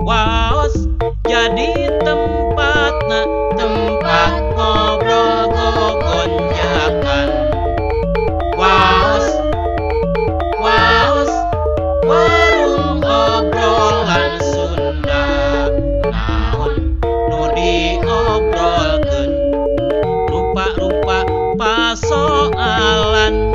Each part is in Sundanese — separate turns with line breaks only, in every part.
Waos jadi tempatna, tempat ngobrol gogonjakan. Waos, waos, warung obrolan Sunda. Naon nu diobrolkeun, rupa-rupa pasoalan.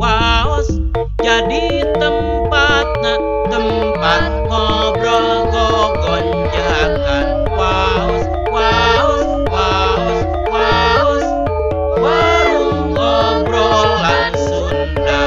Waos jadi tempatna, tempat ngobrol gogonjakan. Waos, waos, waos, waos, warung obrolan Sunda.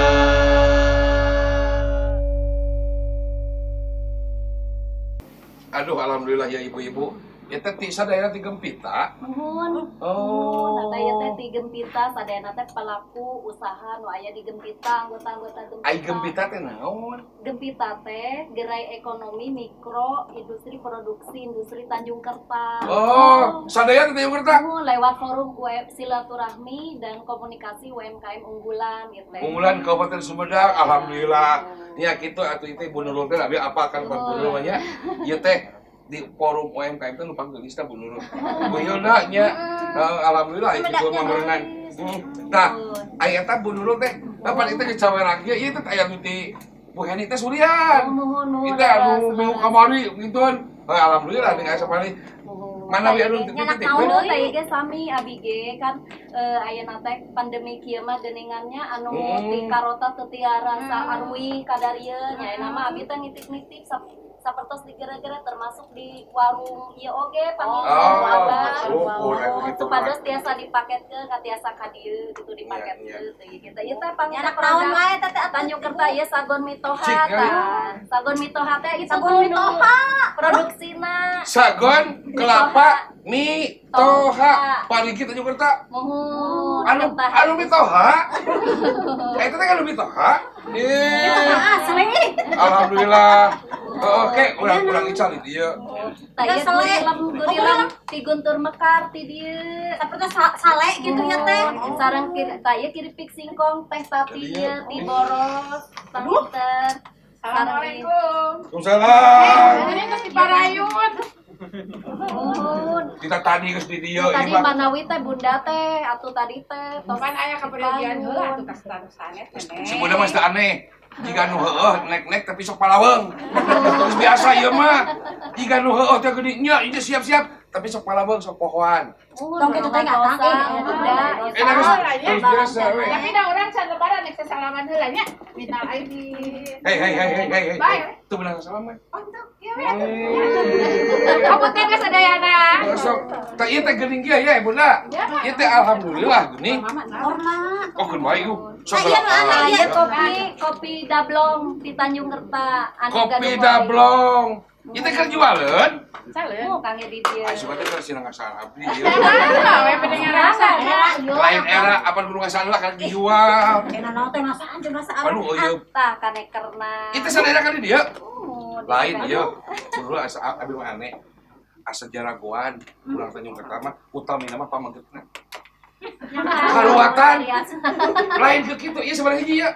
Aduh, alhamdulillah ya ibu-ibu. Ya teh ti sadayana ti Gempita.
Muhun.
Oh.
Tata ieu teh ti Gempita, sadayana teh pelaku usaha nu aya di Gempita, anggota-anggota Gempita.
Ai Gempita teh naon?
Gempita teh gerai ekonomi mikro industri produksi industri Tanjung Kerta.
Oh, sadayana ti Tanjung Kerta.
Muhun, lewat forum silaturahmi dan komunikasi UMKM unggulan gitu teh.
Unggulan Kabupaten Sumedang, alhamdulillah. Ya kitu atuh teh Bu Nurul teh abi apa kan Pak Bu Nurul nya. Ieu teh di forum UMKM teh nu panggelisna Bu Nurul. Bu Hilda nya. Alhamdulillah itu mah meureunan. Tah, aya eta Bu Nurul teh, bapak itu geus cawerang ieu ieu teh aya nu ti Bu Heni teh surian.
Muhun,
Itu anu minggu kamari gituan. Alhamdulillah dengan aya sapali. Mana we anu
Nyanak
titik
naon deui teh ge sami abi ge kan ayeuna teh pandemi kieu mah geuningannya anu ti karota teu tiara saarui kadarieu nya ayeuna mah abi teh nitip-nitip sapertos digere-gere termasuk di warung ieu oge panginten abah.
Syukur atuh kitu.
Supados tiasa dipaketkeun ka tiasa ka dieu gitu dipaketkeun teh kitu. Ieu teh panginten
Nyanak naon wae teh atuh.
Tanjung Kerta ieu sagon mitoha
Cik,
tah. Sagon mitoha teh itu
Sagon
tuh
mitoha.
Produksina.
Sagon kelapa mitoha parigi Tanjung Kerta.
Muhun.
Anu anu mitoha. Eta teh anu mitoha.
Mitoha asli.
Alhamdulillah. Oke, urang-urang ical di dieu.
Tah ieu gurilam ti Guntur Mekar ti dieu.
Sapertos sale gitu ya teh.
Sareng tah ieu kiripik singkong teh tati ieu ti Boros panginten.
Assalamualaikum.
Waalaikumsalam.
Ini geus diparayun.
Muhun.
Kita tadi geus di dieu
Tadi manawi teh bunda teh atuh tadi teh tos
Pan aya kaperyogian heula atuh ka status sanes teh.
Si bunda mah teu aneh. Jika nu heueuh nek-nek tapi sok palaweng. Terus biasa ieu mah. Jika nu heueuh teh geuning nya ieu siap-siap tapi sok palaweng sok pohoan.
Tong kitu teh ngatang
Terus biasa we.
Tapi da urang can lebaran nek sasalaman heula nya. Minal aidin.
Hei hei hei hei hei.
Bye.
Tuh benar salaman.
Oh, tuh. Ieu we atuh. Kapunten geus sadayana.
Sok tah ieu teh geuning kieu ya bunda. Ieu teh alhamdulillah geuning.
Norma.
Oh keun bae ieu. Sok
ieu kopi dablong di Tanjung Kerta.
Kopi dablong. Ieu teh keur jualeun.
Saleun.
Oh, kangge di dieu.
Ai suka teh keur sina ngasaan abdi ieu.
Saha we pendengar rasa.
Lain era apa kudu ngasaan lah kan dijual.
Cenah naon teh ngasaan jeung ngasaan.
Aduh ieu.
Tah kanekerna.
Ieu teh sadayana ka di dieu. Lain ieu. Dulu asa abi mah aneh. Asa jaragoan urang Tanjung Kerta mah utamina mah pamegetna. Karuatan lain ke kitu ieu sabaraha hiji ya.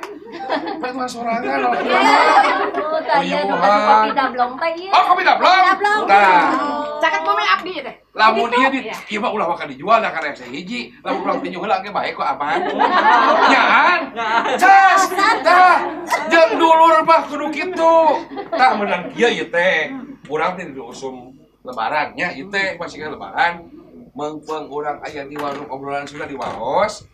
Pan sorangan lah.
Oh, tah ieu nu kopi dablong teh ieu.
Oh, kopi dablong. Tah.
Caket bumi abdi teh.
Lamun ieu di ieu mah ulah waka dijual da kana hiji. Lamun urang tinju heula ge bae ku aman. Nyaan. Cas. Tah. Jeung dulur mah kudu kitu. Tah meunang kieu ieu teh. Urang teh di usum lebaran nya ieu teh masih lebaran. Mengpeng urang aya di warung obrolan Sunda di Waos.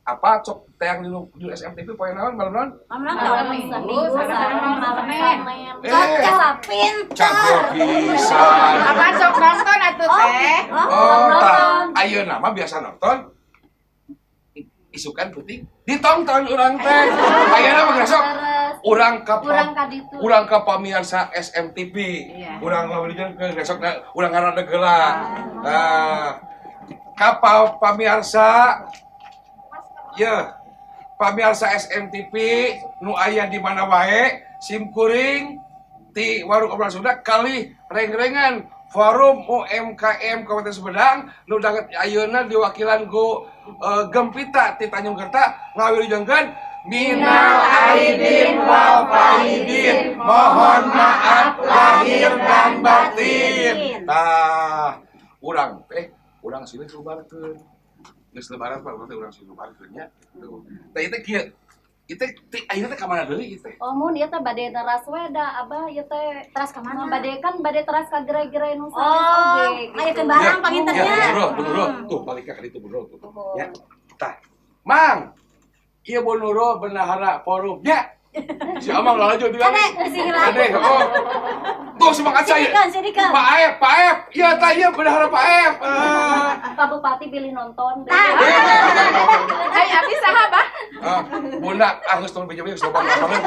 Apa cok teang di SMTV poe naon malam naon?
Malam Minggu sareng malam Senin.
Cocok pinter.
Cocok pisan.
Apa sok nonton atuh teh?
Oh, tah ayeuna mah biasa nonton. Isukan penting ditonton urang teh. Ayeuna mah sok urang ka urang ka pamirsa SMTV. Urang ngabelikeun ke besok urang ngaradeg heula. Nah, ka pamirsa ya, pamirsa SMTV nu aya di mana wae sim kuring ti warung obrolan Sunda kali reng-rengan Forum UMKM Kabupaten Sumedang nu danget ayeuna diwakilan ku Gempita ti Tanjung Kerta ngawilujengkeun minal. aidin wal faidin, mohon maaf lahir dan batin. Tah, urang teh urang sini lubarkeun. Geus lebaran mah urang teh urang sini lubarkeun nya. Tah ieu teh kieu. Ieu teh ayeuna teh ka mana deui ieu teh?
Oh mun ieu teh bade teras we da abah ieu teh
teras ka mana?
Bade kan bade teras ka gerai-gerai nu sanes oge.
Oh, ngayakeun barang panginten nya.
Ya, Bu Nurul, tuh balik ka ditu Bu Nurul tuh. Ya. Tah. Mang, ieu Bu Nurul bendahara forum nya. Si Amang lalajo bilang. Kade, oh. Tuh semangat saya. Pak Aep, Pak Aep. Iya tah ieu bendahara Pak Aep.
Pak Bupati pilih nonton.
Ai abi saha, Bah?
Bunda, ah geus tong beja-beja geus loba banget.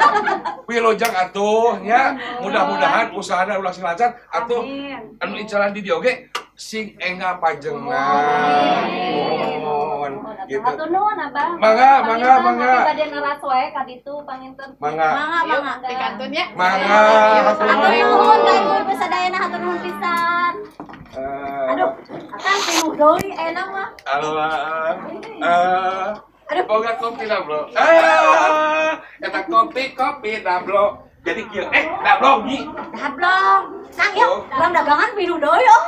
Wilujeng atuh nya, mudah-mudahan usahana ulah sing lancar atuh anu icalan di dieu oge sing enggal pajengna. Mohon gitu.
Hatur nuhun Abah.
Mangga, mangga, mangga.
Bade neras wae ka ditu panginten.
Mangga.
Mangga, mangga.
Dikantun ya.
Mangga.
Hatur nuhun ka ibu sadayana hatur nuhun pisan. Aduh, akang pinuh deui enak mah.
Allah. Aduh, boga kopi dablo. Eta kopi dablo. Jadi kieu dablong nyi.
Dablong. Kang yuk, urang dagangan pinuh deui oh.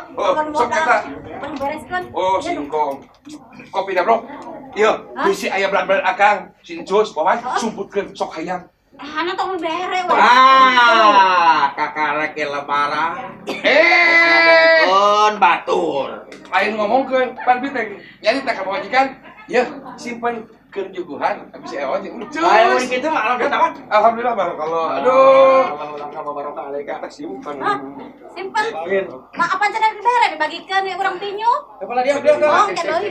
Sok eta.
Urang bereskeun.
Oh, singkong. Kopi dablong. Ieu, bisi aya belan-belan akang, si Encus, bawa sumputkeun sok hayang.
Ana tong bere we.
Ah, kakarek lebaran. Ngomongkeun batur.
Lain ngomongkeun, pan bi teh nyari teh ka pamajikan. Yeuh, simpen keur juguhan habis ewa jeung Encus.
Ayo kitu mah alhamdulillah.
Alhamdulillah barakallah. Aduh,
alhamdulillah barokah alaika
teh simpen.
Simpen. Mak apa cenah dibere dibagikeun we urang tinyu.
Kepala dia dia.
Oh, ke deui.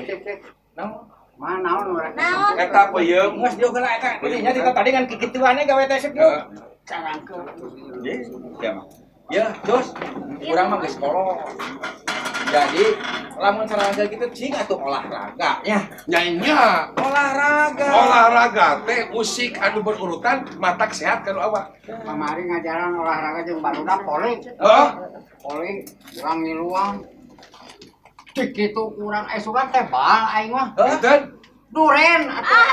Naon?
Mana naon urang?
Naon?
Eta peuyeum
geus dieu heula eta. Nya di tadi kan kikituane gawe teh sep yuk.
Carangkeun.
Ya mah. Ya, terus urang mah geus kolot. Jadi lamun sareng kitu cing atuh olahraga nya.
Nya
olahraga.
Olahraga teh usik anu berurutan matak sehat kanu awak.
Kamari ngajaran olahraga jeung barudak poli.
Heeh.
Poli urang ngiluan. Cik kitu urang esukan teh bal aing mah.
Heuh.
Duren atuh.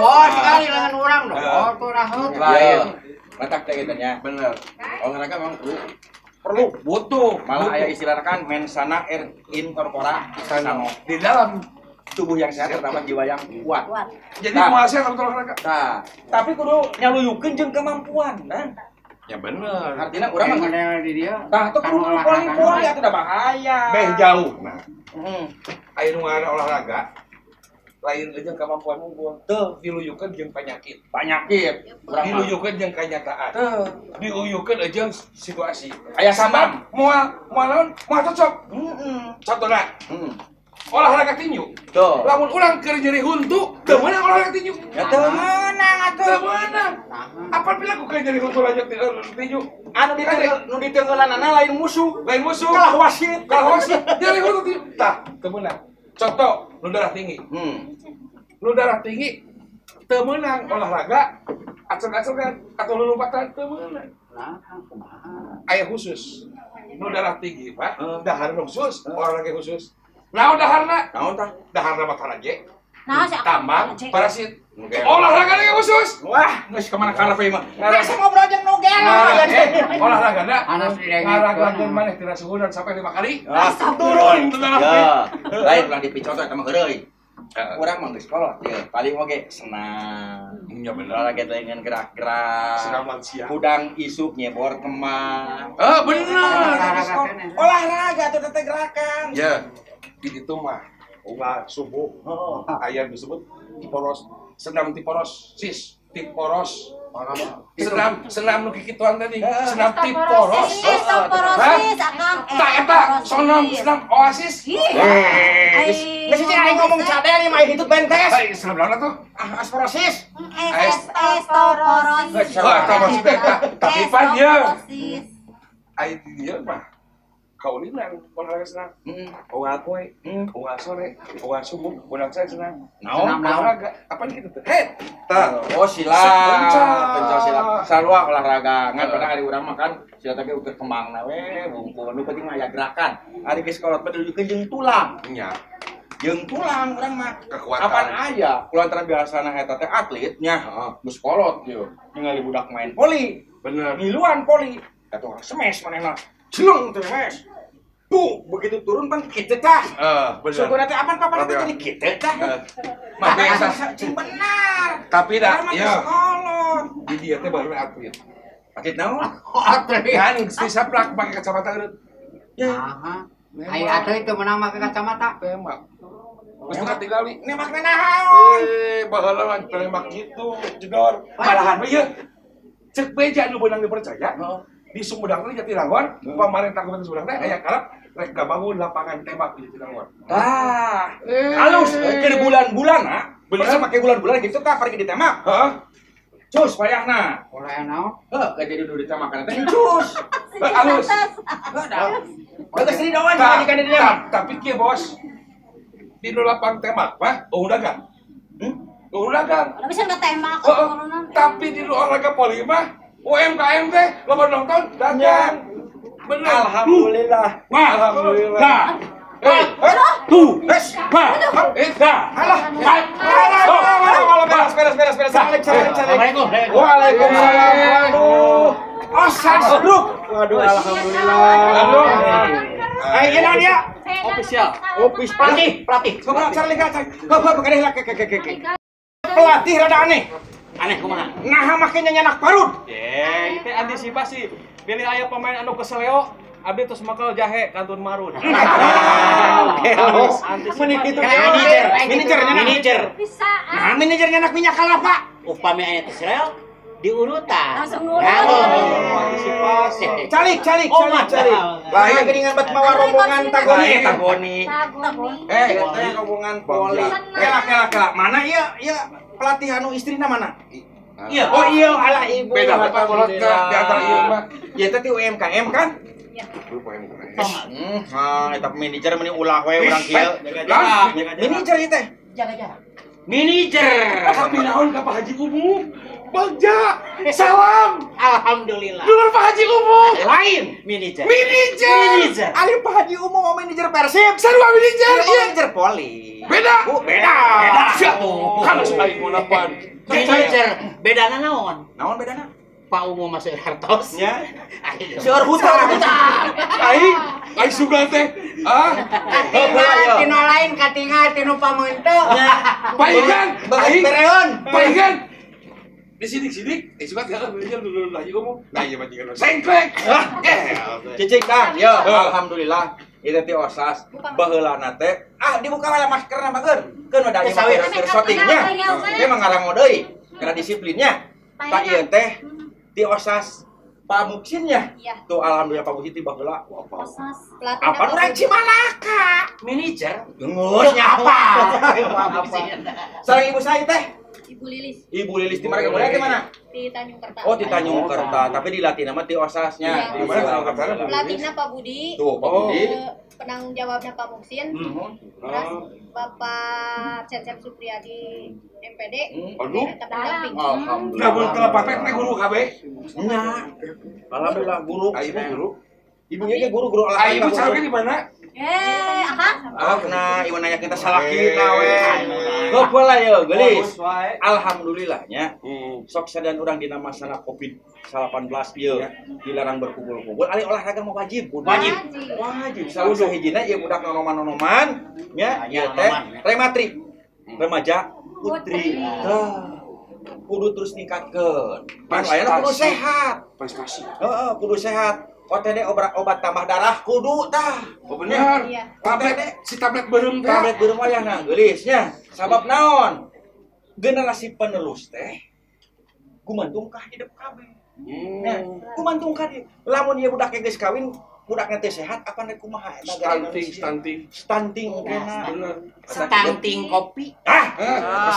Wah, sekali lengan urang doh tuh raheut.
Lain. Matak teh kitu nya.
Bener.
Olahraga memang
perlu butuh.
Malah aya istilah kan mensana er in corpora sano.
Di dalam
tubuh yang sehat terdapat jiwa yang kuat.
Jadi kumaha sehat lamun olahraga?
Nah, tapi kudu nyaluyukeun jeung kemampuan, nah.
Ya bener.
Artinya urang mah
model di dieu.
Tah, tuh kudu poli-poli atuh da bahaya.
Beh jauh nah.
Heeh.
Aya nu ngaranna olahraga lain jeung kemampuan unggul. Teu diluyukeun jeung penyakit.
Penyakit.
Diluyukeun jeung kenyataan.
Teu
diluyukeun jeung situasi.
Aya sabab
moal moal naon? Moal cocok.
Heeh.
Contona.
Heeh.
Olahraga tinju.
Tuh.
Lamun urang keur nyeri huntu, teu meunang olahraga tinju.
Ya teu meunang atuh.
Teu meunang. Apa bila ku keur nyeri huntu lanjut tinju?
Anu nu diteungeulanana lain musuh,
lain musuh.
Kalah wasit,
kalah wasit. Nyeri huntu tinju. Tah, teu meunang. Contoh, nu darah tinggi. Nu darah tinggi teu meunang olahraga aceng-acengan atau lulumpatan teu meunang.
Nah, kumaha?
Aya khusus. Nu darah tinggi, Pak. Dahar khusus, olahraga khusus. Naon daharna?
Naon tah?
Daharna mah taraje.
Naon sih?
Tambang parasit. Olahraga ge khusus.
Wah, geus ka mana karepe mah. Biasa ngobrol jeung nu gelo.
Olahragana ngaragakeun maneh tina suhunan sampai 5 kali. Turun
Ya. Lain ulah dipicotot eta mah heureuy. Urang mah geus kolot ieu. Paling oge senam.
Nya bener.
Olahraga teh ngan gerak-gerak.
Senam lansia.
Hudang isuk nyebor kemang.
Heeh, bener.
Olahraga atuh teh gerakan.
Ya. Di ditu mah ulah subuh. Aya disebut poros senam tiporos sis tiporos senam senam nu kikituan tadi senam tiporos
porosis akang
tak eta sonam senam oasis
geus sih aing ngomong cadel ieu mah hitut bentes
senam naon atuh
asporosis
estoporosis
tapi pan ieu aya di dieu mah kaulinan olahraga senam. Unggal poe, unggal sore, unggal subuh, unggal saya senam.
Naon
olahraga? Apa gitu tuh? Hei, tah.
Oh silat, pencak silat. Sarua olahraga. Ngan pada hari urang mah kan silat ge ukur kembangna we, bungkul. Nu penting mah aya gerakan. Ari geus kolot mah dilujukeun jeung tulang.
Nya.
Jeung tulang urang mah.
Kekuatan.
Apaan aya kulantaran biasana eta teh atlet nya, geus kolot ieu. Ningali budak main voli.
Bener.
Ngiluan voli. Eta orang smash manehna. Jeleng teh smash. Tuh, begitu turun pan kitu tah.
Bener.
Suguna teh apan papan teh jadi kitu tah.
Mah biasa
cing benar.
Tapi dah
ya.
Di dia teh baru atlet.
Atlet naon?
Atlet.
Kan geus disaplak pake kacamata eureut.
Ya.
Aha. Ai atlet teu meunang make kacamata.
Tembak. Geus teu katingali.
Nembakna naon?
Baheula mah tembak gitu, jedor. Malahan we ieu. Cek beja nu beunang dipercaya. Di Sumedang teh Jatinangor, pemerintah Kabupaten Sumedang teh aya karep rek ngabangun lapangan tembak di Jatinangor.
Tah, halus keur bulan-bulan ah. Bener make bulan-bulan gitu tah pergi ditembak.
Heeh.
Cus payahna.
Oleh naon?
Heuh, gak jadi dulu ditembak teh cus.
Halus.
Heuh, dah. Bagus sih doan lagi kan ditembak.
Tapi kieu bos. Di lapang tembak mah eueuh dagang. Eueuh dagang.
Udah bisa ngetembak
Tapi di olahraga poli mah UMKM teh loba nonton dagang. Bener.
Alhamdulillah.
Wah, alhamdulillah. Tuh, pa, da,
alah, alah, beres, beres, beres.
Assalamualaikum.
Waalaikumsalam. Waduh. Osas Group. Waduh, alhamdulillah.
Aduh.
Eh, ini dia.
Official.
Office pelatih, pelatih. Coba cari lihat, cari. Coba bukan deh, ke. Pelatih rada aneh.
Aneh kumaha?
Nah, makanya nyanak parut.
Ye, itu antisipasi. Pilih aya pemain anu keseleo, abdi terus makal jahe kantun marun.
Oke, meni kitu.
Manajer,
manajer,
manajer.
Bisa.
Nah, manajer nyanak minyak kalapa.
Upami aya keseleo diurutan.
Langsung ngurut.
Antisipasi.
Calik, calik, calik, calik. Lain geuningan bet mawa rombongan tagoni, tagoni. Eh, teh rombongan poli. Kela, kela, kela. Mana ieu ieu pelatih anu istrina mana?
Iya.
Oh iya, alah ibu.
Beda apa kolotna di antara ieu mah.
Ya teh UMKM kan?
Iya.
UMKM. Heeh, eta manajer meni ulah we urang kieu. Manajer ieu teh.
Jaga jarak. Manajer.
Tapi naon ka Pak Haji Umum? Bagja. Salam.
Alhamdulillah.
Dulur Pak Haji Umum.
Lain.
Manajer.
Manajer.
Manajer.
Ali Pak Haji Umum mau manajer Persib.
Sarua manajer.
Iya, manajer poli.
Beda.
Bu, beda.
Beda. Siap. Kalau aing mau napan.
Manajer. Bedana naon?
Naon bedana?
Pak Umum masuk hartos.
Nya. Seueur hutang.
Aing, aing suka teh. Ah.
Katingal tinu lain katingal tinu pameuteu.
Paingan, aing
bereun.
Paingan. Di sidik-sidik, suka teh manajer dulur Haji Umum. Nah, ieu mah jiga sengklek.
Cicing Kang, yo alhamdulillah ieu teh osas baheulana teh ah dibuka we maskerna bageun. Keun da ieu mah keur syutingnya. Ieu mah ngarango deui karena disiplinnya. Tak ieu teh di osas Pak Muksinnya. Tuh alhamdulillah Pak Muksin ti baheula.
Osas.
Apa urang Cimalaka?
Manajer.
Geus nyapa. Sareng ibu saya teh.
Ibu Lilis.
Ibu Lilis di mana? Di mana?
Di Tanjung Kerta.
Oh, di Tanjung Kerta. Tapi di Latina mah di osasnya.
Di
mana Tanjung Kerta?
Pelatihnya Pak Budi.
Tuh, Pak Budi.
Penanggung jawabnya Pak Muksin. Terus Bapak Cecep Supriyadi MPD.
Aduh.
Alhamdulillah.
Lamun telepatnya teh guru kabeh.
Nya. Alhamdulillah guru.
Ibu guru.
Ibunya ge guru-guru olahraga.
Ibu sareng di mana?
Apa?
Ah, kena ieu nanya kita salaki na we. Heuh lah yeuh, geulis. Alhamdulillahnya. Sok sadan urang dina masalah Covid-19 ieu dilarang berkumpul-kumpul, ari olahraga mah wajib.
Wajib.
Wajib. Salah sahijina ieu budak nonoman-nonoman nya ieu teh rematri. Remaja putri. Tah. Kudu terus ningkatkeun. Ayeuna kudu sehat.
Prestasi.
Heeh, kudu sehat. OTD obat tambah darah kudu tah.
Oh bener.
Iya.
Tablet si tablet beureum teh.
Tablet beureum wayahna geulis nya. Sabab naon? Generasi penerus teh gumantung ka hidup kabeh. Nah, gumantung ka dieu. Lamun ieu budak geus kawin, budakna teh sehat apa rek kumaha eta
Stunting, stunting.
Stunting okena.
Bener.
Stunting kopi.
Ah,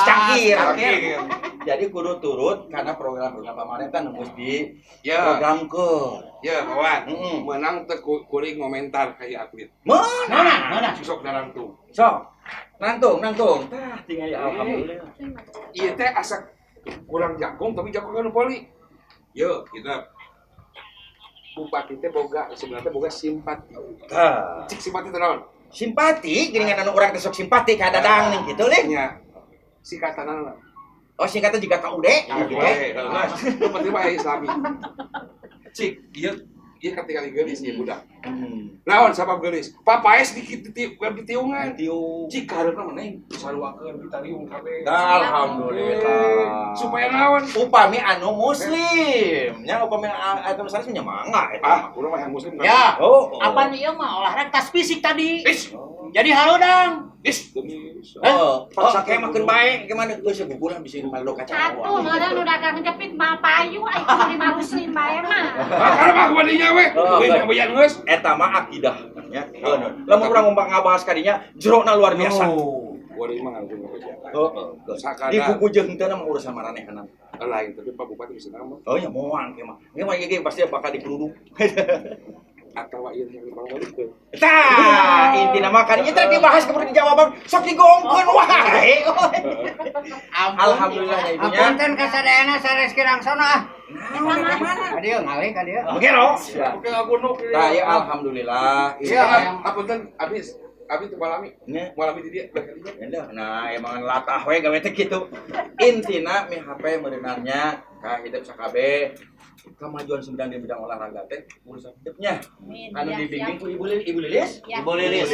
secangkir.
Secangkir.
Jadi kudu turut karena program-program pemerintah nembus di
Ya.
programkeun.
Ya, kawan. Menang teh kuring ngomentar kayak atlet.
Meunang.
Mana?
Sok narangtung.
Sok. Nangtung, nangtung. Tah tinggal ya alhamdulillah.
Ieu teh asa kurang jagung tapi jago kan poli. Yo, kita bupati teh boga sebenarnya boga simpati.
Tah.
Cik simpati teh naon?
Simpati geuningan anu urang teh sok simpati ka Dadang ning kitu lih.
Nya. Singkatanna.
Oh, singkatan juga KUD.
Gitu. Itu penting mah Islami. Cik, ieu ieu katingali geulis ieu budak. Naon sabab geulis? Papaes ditiungan. Cik kahareupna maneh saruakeun ditariung kabeh.
Alhamdulillah.
Supaya naon?
Upami anu muslim. Nya upami anu sanes nya mangga eta.
Ah, urang mah yang muslim kan.
Ya.
Oh.
Apaan ieu mah olahraga tas fisik tadi.
Is.
Jadi harodang.
Is demi.
Oh, paksa kayak makin baik gimana geus gugulan bisa malu kaca.
Atuh ngaran udah dagang jepit mah payu ai kudu dimarusin bae mah.
Karena mah kuadinya we. Euy ngabayan geus.
Eta mah akidah nya. Lamun urang ngomong ngabahas kadinya jerona luar biasa.
Kuari mah langsung ngabayan.
Heeh. Di buku jeung teu mah urusan maranehanna.
Lain tapi Pak Bupati bisa nama.
Oh ya moal ge mah. Ge mah ieu pasti bakal dikerudung.
Atau ieu yang dipanggilkeun.
Tah, intina mah kan ieu teh dibahas kemudian dijawaban sok digongkeun wae. Alhamdulillah ya ibunya.
Apunten ka sadayana sanes kirangsono ah. Ka dieu ngalih ka dieu.
Begero.
Oke ngagunuk.
Tah ya alhamdulillah.
Iya, apunten abis abi teu malami. Malami di dieu.
Nah, emang latah we gawe teh kitu. Intina mi HP meureunannya ka hidup sakabeh. Kemajuan Sumedang di bidang olahraga teh urusan hidupnya. Anu dibimbing ku Ibu Lilis, Ibu Lilis?
Ya.
Ibu Lilis.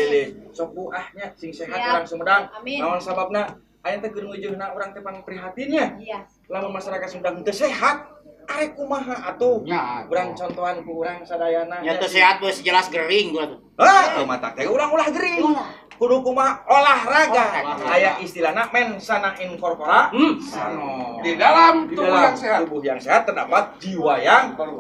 Sok bu ahnya sing sehat urang Sumedang. Naon sababna aya teh keur ngujuhna urang teh pangprihatinnya.
Iya.
Lamun masyarakat Sumedang teu sehat, arek kumaha atuh? Urang contohan ku urang sadayana.
Nya teu sehat geus jelas gering gua tuh.
Hah, teu matak teh urang ulah gering. Kudu kumaha olahraga. Aya istilahna men sana in corpora sano.
Di dalam tubuh yang sehat.
Tubuh yang sehat terdapat jiwa yang kuat.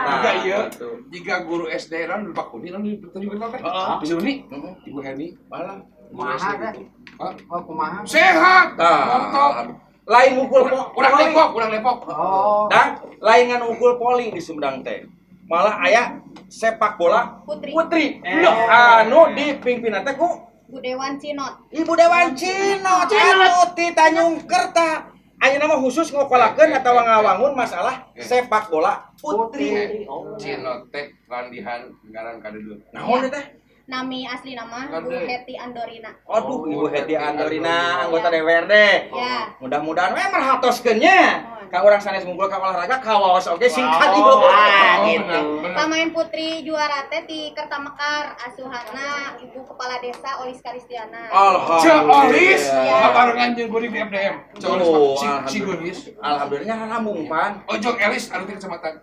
Nah, iya, jika guru SD nan Pak Kuni nan dipertunjukkan teh. Bisa uni? Ibu Heni.
Malah
kumaha teh? Oh, kumaha?
Sehat. Mantap.
Lain mukul
urang Depok, urang Depok.
Oh.
Dan lain ngan ukul poli di Sumedang teh. Malah aya sepak bola
putri.
Putri. Loh, anu dipimpinan teh ku
Bu Dewan Cinot.
Ibu Dewan Cinot anu ti Tanjungkerta. Ayeuna mah khusus ngokolakeun atawa ngawangun masalah sepak bola putri.
Cinot teh landihan ngaran kadeuleu.
Naon teh?
Nami asli nama Bu Heti Andorina.
Aduh, Ibu Heti Andorina anggota DPRD.
Ya.
Mudah-mudahan we merhatoskeun nya. Ka urang sanes munggul ka olahraga kawaos oge singkat ieu.
Ah, gitu.
Pamain putri juara teh ti Kertamekar asuhana Ibu Kepala Desa Olis Karistiana.
Alhamdulillah.
Olis, babarengan jeung kuring di FDM. Olis si Guris.
Alhamdulillah rambung pan.
Ojok Elis anu ti kecamatan.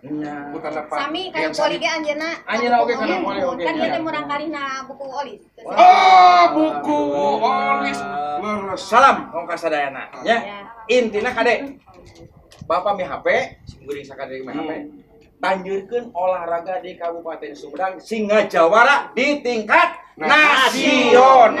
Sami kana poli ge anjeunna.
Anjeunna oge kana poli oge.
Kan ieu teh murang kalihna buku Olis.
Oh, buku Olis.
Salam ka sadayana nya. Intina kade Bapak mi HP, sing sakadeu mi HP. Tanjurkeun olahraga di Kabupaten Sumedang sing ngajawara di tingkat nasional.